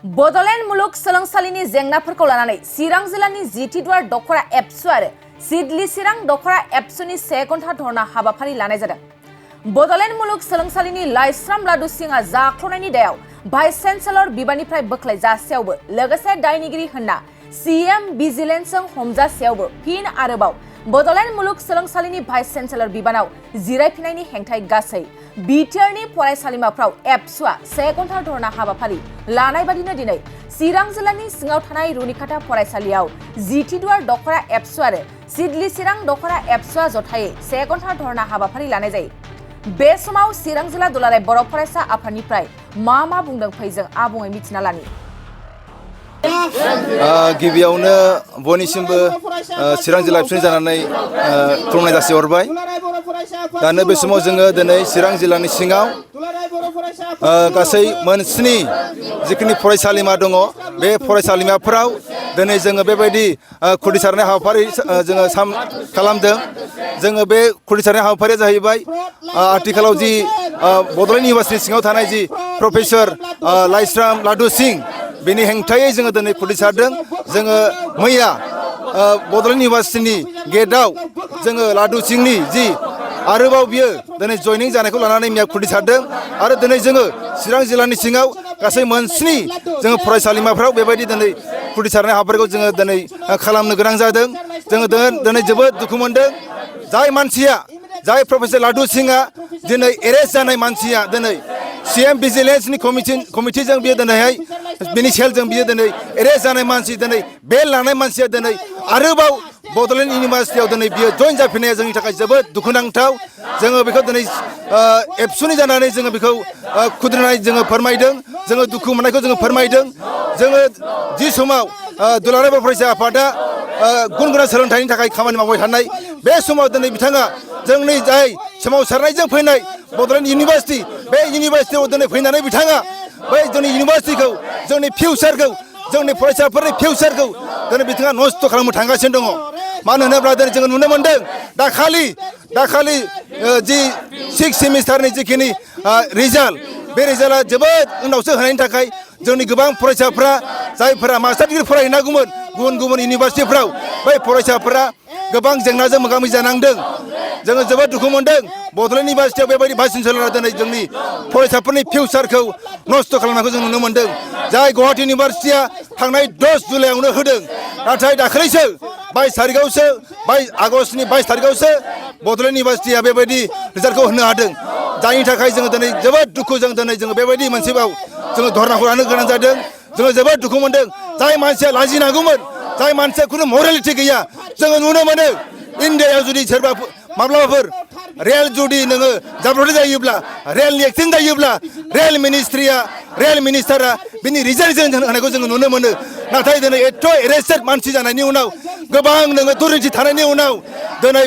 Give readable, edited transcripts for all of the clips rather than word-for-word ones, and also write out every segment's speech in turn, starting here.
बड'लेण्ड मुलुग सोलोंसालिनि जेंनाफोरखौ लानानै चिरां जिल्लानि जिटिद्वार दखरा एबसु आरो सिडली चिरां दखरा एबसुनि 1 घन्टा धरना हाबाफारि लानाय जादों। बड'लेण्ड मुलुग सोलोंसालिनि लाइस्राम लाडु सिंआ जाख्ल'नायनि दायाव भाइस चेन्सेलर बिबाननिफ्राय बोख्लायजासेयावबो लोगोसे दायनिगिरि होनना सीएम भिजिलेन्सजों हमजासेयावबो फिन आरोबाव बड'लेण्ड मुलुग सोलोंसालिनि भाइस चेन्सेलर बिबानाव जिरायफिननायनि हेंथायै गासै बिटिआरनि फरायसालिमाफ्राव एबसुआ 1 घन्टा धरना हाबाफारि लानाय बादिनो दिनै चिरां जिल्लानि सिङाव थानाय रुनिकाटा फरायसालियाव जिटिद्वार दखरा एबसु आरो सिडली चिरां दखरा एबसुआ जथायै 1 घन्टा धरना हाबाफारि लानाय जायो। बे समाव चिरां जिल्ला दुलाराय बर' फरायसा आफादनिफ्राय मा बुंदों फै जों आबुङै मिथिना लानि। गिबियावनो बयनिसिमबो चिरां जिल्ला एबसुनि जानानै खुलुमनाय जासिहरबाय। दानो बे समाव जोङो दिनै चिरां जिल्लानि सिङाव गासै मोन 7 जिखिनि फरायसालिमा दङ बे फरायसालिमाफोराव दिनै जोङो बेबायदि खुदिसारनाय हाबाफारि जोङो खालामदों। जोङो बे खुदिसारनाय हाबाफारिया जाहैबाय आथिखालाव जि बड'लेण्ड इउनिभार्सिटि सिङाव थानाय जि प्रफेसर लाइस्राम लाडु सिं बेनि हेंथायै जोङो दिनै खुदिसारदों। जोङो मैया बड'लेण्ड इउनिभार्सिटिनि गेटआव जोङो लाडु सिंनि जि आरोबाव बियो दिनै जयनिं जानायखौ लानानै मैया खुदिसारदों आरो दिनै जोङो चिरां जिल्लानि सिङाव गासै मोन 7 जोङो फरायसालिमाफ्राव बेबायदि दिनै खुदिसारनाय हाबाफारिखौ जोङो दिनै खालामनो गोनां जादों। जोङो दिनै जोबोद दुखु मोनदों। जाय मानसिया जाय प्रफेसर लाडु सिंआ दिनै एरेस्ट जानाय मानसिया दिनै सीएम भिजिलेन्सनि कमिटिजों बियो दिनैहाय बिनि सेलजों बियो दिनै एरेस्ट जानाय मानसि दिनै बेल लानाय मानसिया दिनै आरोबाव बड'लेण्ड इउनिभार्सिटियाव दिनै बियो जइन जाफिननाया जोंनि थाखाय जोबोद दुखुनांथाव। जोङो बेखौ दिनै एबसुनि जानानै जोङो बेखौ खुद्रिनाय जोङो फोरमायदों। जोङो दुखु मोननायखौ जोङो फोरमायदों। जोङो जि समाव दुलाराय बर' फरायसा आफादा गुन गोनां सोलोंथाइनि थाखाय खामानि मावबाय थानाय बे समाव दिनै बिथाङा जोंनि जाय सोमावसारनायजों फैनाय बड'लेण्ड इउनिभार्सिटि बे इउनिभार्सिटियाव दिनै फैनानै बिथाङा बै जोंनि इउनिभार्सिटिखौ जोंनि फिउचारखौ जोंनि फरायसाफोरनि फिउचारखौ दिनै बिथाङा नस्थ' खालामनो थांगासिनो दङ। मानो होनोब्ला दिनै जोङो नुनो मोन्दों दाखालि जि 6 सेमिस्टारनि जिखिनि रिजाल्ट बे रिजाल्टआ जोबोद उनावसो होनायनि थाखाय जोंनि गोबां फरायसाफ्रा जायफोरा मास्टार डिग्रि फरायहैनांगौमोन गुबुन इउनिभार्सिटिफ्राव बै फरायसाफोरा गोबां जेंनाजों मोगा मोगि जानांदों। जोङो जोबोद दुखु मोनदों। बड'लेण्ड इउनिभार्सिटियाव बेबायदि भाइस चेन्सेलरा दिनै जोंनि फरायसाफोरनि फिउचारखौ नस्थ' खालामनायखौ जों नुनो मोन्दों। जाय गुवाहाटी इउनिभार्सिटिया थांनाय 10 जुलाइआवनो होदों, नाथाय दाखालिसो 22 आगष्टनि 22 तारिखआवसो बड'लेण्ड इउनिभार्सिटिया बेबायदि रिजाल्टखौ होनो हादों। जायनि थाखाय जोङो दिनै जोबोद दुखुजों दिनै जोङो बेबायदि मोनसेबाव जोङो धरनाखौ लानो गोनां जादों। जोङो जोबोद दुखु मोन्दों। जाय मानसिया लाजिनांगौमोन, जाय मानसिया खुनु मरेलिटि गैया, जोङो नुनो मोनो इन्डियायाव जुदि सोरबा माब्लाबाफोर रेल जुदि नोङो जाब्रबथाय जायोब्ला रेलनि एक्सिडेन्ट जायोब्ला रेल मिनिस्टारा बिनि रिजाइनेसन होनायखौ जोङो नुनो मोनो। नाथाय दिनै एथ' एरेस्टेड मानसि जानायनि उनाव गोबां नोङो दुर्निथि थानायनि उनाव दिनै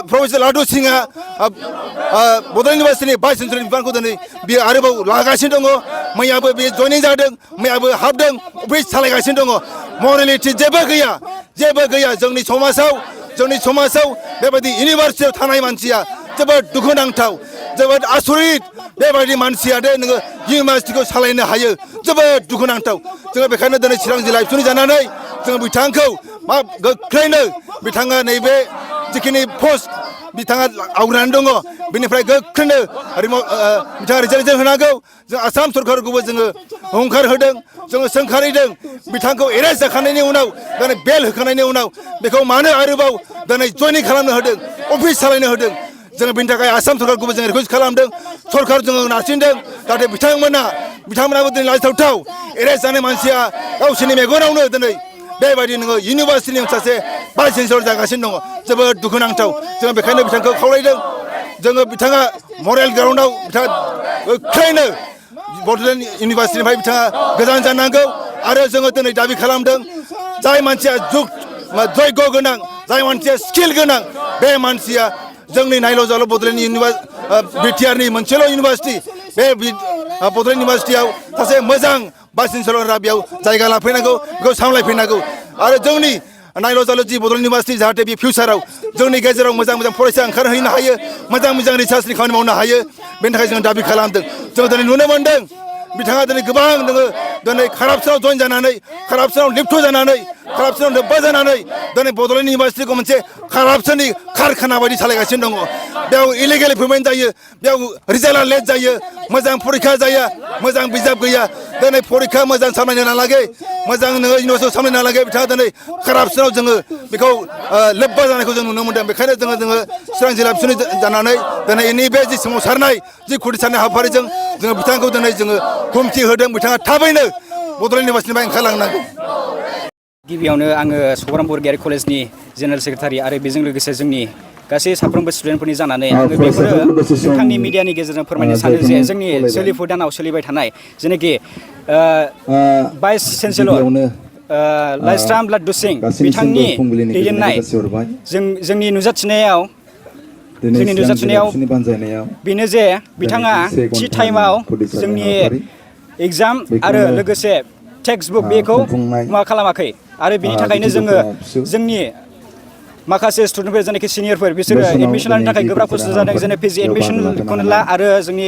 प्रफेसर लाडु सिंआ बड'लेण्ड इउनिभार्सिटिनि भाइस चेन्सेलर बिबानखौ दिनै बियो आरोबाव लागासिनो दङ। मैयाबो बियो जयनिं जादों, मैयाबो हाबदों, अफिस सालायगासिनो दङ। मरेलिटि जेबो गैया। जोंनि समाजाव बेबायदि इउनिभार्सिटियाव थानाय मानसिया जोबोद दुखुनांथाव, जोबोद आसरित। बेबायदि मानसिया दे नोङो इउनिभार्सिटिखौ सालायनो हायो, जोबोद दुखुनांथाव। जोङो बेखायनो दिनै चिरां जिल्ला एबसुनि जानानै जोङो बिथांखौ गोख्रैनो बिथाङा नैबे जिखिनि पस्ट बिथाङा आवग्रिनानै दङ बेनिफ्राय गोख्रैनो बिथाङा रिजाइनेसन होनांगौ। जों आसाम सरकारखौबो जोङो हुंखार होदों, जोङो सोंखारिदों। बिथांखौ एरेस्ट जाखांनायनि उनाव दिनै बेल होखांनायनि उनाव बेखौ मानो आरोबाव दिनै जयनिं खालामनो होदों, अफिस सालायनो होदों। जोङो बेनि थाखाय आसाम सरकारखौबो जोङो रिकुवेस्ट खालामदों, सरकार जोङो नारसिनदों जाहाथे बिथांमोनाबो दिनै लाजिथावथाव एरेस्ट जानाय मानसिया गावसोरनि मेगनावनो दिनै बेबायदि नोङो इउनिभार्सिटिनि सासे भाइस चेन्सेलर जागासिनो दङ। जोबोद दुखुनांथाव। जोङो बेखायनो बिथांखौ खावलायदों, जोङो बिथाङा मरेल ग्राउन्डआव बिथाङा गोख्रैनो बड'लेण्ड इउनिभार्सिटिनिफ्राय बिथाङा गोजान जानांगौ। आरो जोङो दिनै दाबि खालामदों, जाय मानसिया जयग गोनां, जाय मानसिया स्किल गोनां, बे मानसिया जोंनि नायल' जाल' बड'लेण्ड बिटिआरनि मोनसेल' इउनिभार्सिटि बे बड'लेण्ड इउनिभार्सिटियाव सासे मोजां भाइस चेन्सेलरा बेयाव जायगा लाफैनांगौ, बेखौ सामलायफैनांगौ। आरो जोंनि नायल' जाल' जि बड'लेण्ड इउनिभार्सिटि जाहाथे बे फिउचाराव जोंनि गेजेराव मोजां फरायसा ओंखारहैनो हायो, मोजां रिसार्चनि खामानि मावनो हायो, बेनि थाखाय जों दाबि खालामदों। जों दिनै नुनो मोन्दों बिथाङा दिनै गोबां नोङो दिनै कारापसनाव जइन जानानै कारापसनाव लिप्त जानानै कारापसनाव लोब्बा जानानै दिनै बड'लेण्ड इउनिभारसिटिखौ मोनसे कारापसननि कारखाना बायदि सालायगासिनो दङ बेयाव इलिगेल एपइन्टमेन्ट जायो बेयाव रिजाल्टआ लेट जायो मोजां फरिखा जाया मोजां बिजाब गैया दिनै फरिखा मोजां सामलायनो नालागै मोजां नोङो इउनिभारसिटियाव सामलायनो नालागै बिथाङा दिनै कारापसनाव जोङो बेखौ लोब्बा जानायखौ जों नुनो मोनदों बेखायनो जोङो चिरां जिल्ला एबसुनि जानानै दिनै इनि बे जि सोमावसारनाय जि खुदिसारनाय हाबाफारिजों जोङो बिथांखौ दिनै जोङो हुमखि होदों बिथाङा थाबैनो बड'लेण्ड इउनिभारसिटिनिफ्राय ओंखारलांनांगौ गिबियावनो आङो सौग्राम बरगयारि कलेजनि जेनेरेल सेक्रेटारि आरो बेजों लोगोसे जोंनि गासै साफ्रोमबो स्टुडेन्टफोरनि जानानै आङो बेखौनो नोंथांनि मिडियानि गेजेरजों फोरमायनो सानो जे जोंनि सोलिफु दानाव सोलिबाय थानाय जेनाखि भाइस चेन्सेलर लाइस्राम लाड्डु सिं बिथांनि दैदेननाय जोंनि नुजाथिनायाव बेनो जे बिथाङा थि टाइमाव जोंनि एग्जाम आरो लोगोसे टेक्सट बुक बेखौ मा खालामाखै आरो बिनि थाखायनो जोंनि माखासे स्टुडेन्टफोर जेनाखि सिनियरफोर बिसोरो एडमिसन लानो थाखाय गोब्राब खस्थ' जादों जेने पिजि एडमिसनखौनो ला आरो जोंनि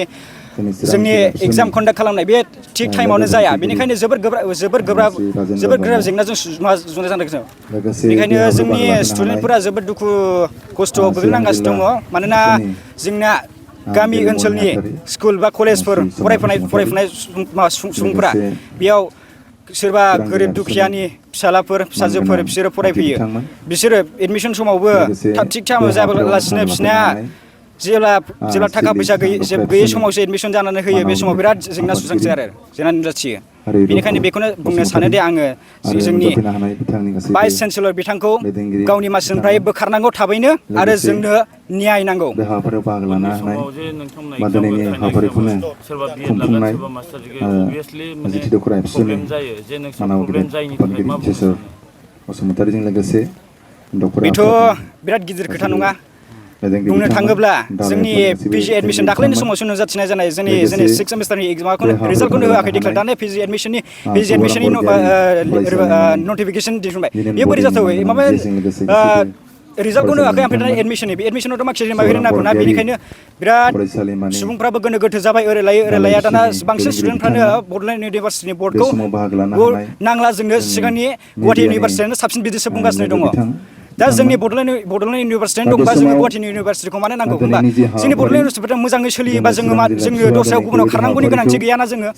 एग्जाम कन्डाक्ट खालामनाय बे थिग टाइमावनो जाया बेनिखायनो जोबोर गोब्राब जेंनाजों जुजिनो जादों जों बेनिखायनो जोंनि स्टुडेन्टफोरा जोबोद दुखु खस्थ' गोग्लैनांगासिनो दङ मानोना जोंना गामि ओनसोलनि स्कुल बा कलेजफोर फरायफुनाय सुबुंफोरा बेयाव सोरबा गोरिब दुखियानि फिसालाफोर फिसाजोफोर बिसोरो फरायफैयो बिसोरो एडमिसन समावबो थिग टाइमाव जायालासिनो बिसोरना जेब्ला थाखा फैसा गैयै समावसो एडमिसन जानानै होयो बे समाव बिराद जेंना सुस्रांसै आरो जेंना नुजाथियो बेनिखायनो बेखौनो बुंनो सानो दे आङो जोंनि भाइस चेन्सेलर बिथांखौ गावनि मासिनिफ्राय बोखारनांगौ थाबैनो आरो जोंनो न्याय नांगौ बेथ' बिराद गिदिर खोथा नङा बुंनो थाङोब्ला जोंनि पिजि एडमिसन दाख्लैनि समावसो नुजाथिनाय जानाय जोंनि 6 सेमिस्टारनि रिजाल्टखौनो होआखै डिक्लेयार दानो पिजि एडमिसननि नटिफिकेसन दिहुनबाय बे बोरै जाथावै माबा रिजाल्टखौनो होआखै ओमफ्राय एडमिसनावथ' माखासे माबा होनांगौ ना बेनिखायनो बिराद सुबुंफ्राबो गोनो गोथो जाबाय ओरै लाया दाना बांसिन स्टुडेन्टफ्रानो बड'लेण्ड इउनिभारसिटिनि बर्डखौ नांला जोंनो सिगांनि गुवाहाटि इउनिभारसिटियानो साबसिन बिदिसो बुंगासिनो दङ दा जोंनि बड'लेण्ड इउनिभारसिटियानो दंबा जोङो गुवाहाटि इउनिभारसिटिखौ मानो नांगौ होनबा जोंनि बड'लेण्ड इउनिभारसिटिया मोजाङै सोलियोबा जोङो दस्रायाव गुबुनाव खारनांगौनि गोनांथि गैयाना जोङो